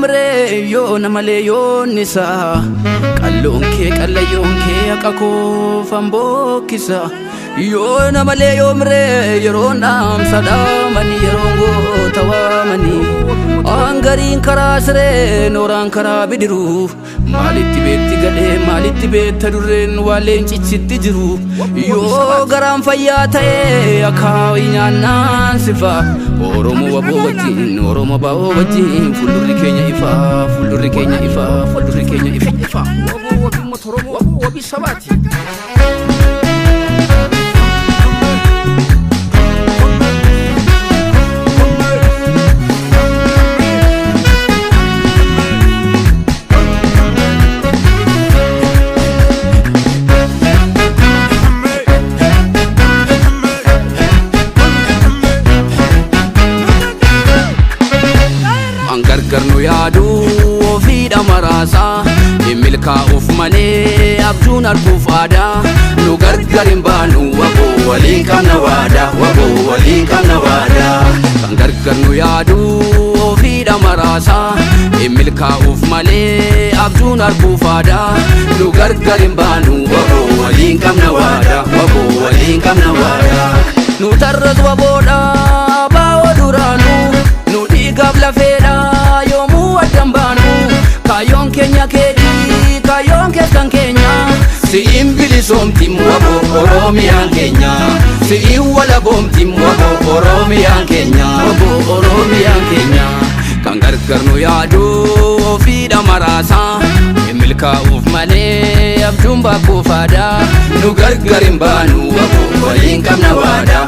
yoomree yoona malee yoonnisa qalloon kee qallayyoon kee haqa koofan bookkisa yoona malee yoomree yeroon dhaamsa dhaamanii yeroon goota waamanii hangariin karaa siree nooraan karaa bidiruu maalitti beetti gadhee maalitti beetta durreen waa leencichitti jiru yoo garaan fayyaa ta'e akaawii nyaannaan sifa Oromoo waboo wajjin Oromoo baa'oo wajjin fuuldurri keenya ifa fuuldurri keenya ifa fuuldurri keenya ifa. Waboo wabii uummata Oromoo waboo wabii sabaati. An gargar nu yaadu ofiidha maraasaa hin milkaa'uuf malee abjuun arguuf aadaa nu gargar hin baanu waboo waliin qabna waadaa waboo waliin qabna waadaa. Kan gargar nu yaadu ofiidha maraasaa hin milkaa'uuf malee abjuun arguuf aadaa nu gargar hin baanu waboo waliin qabna waadaa waboo waliin qabna waadaa. Nu tarras waboodha baa'oo duraanuu nu dhiigaaf lafeedha yoomuu addan baanu kaayyoon keenya keetii kaayyoon keessan keenya si'in bilisoomti waboo Oromiyaan keenya si'in walaboomti waboo Oromiyaan keenya waboo Oromiyaan keenya kan gargar nu yaadu ofiidha maraasaa hin milkaa'uuf malee abjuun baakuu faadaa nu gargar hin baanu waboo waliin qabna waadaa.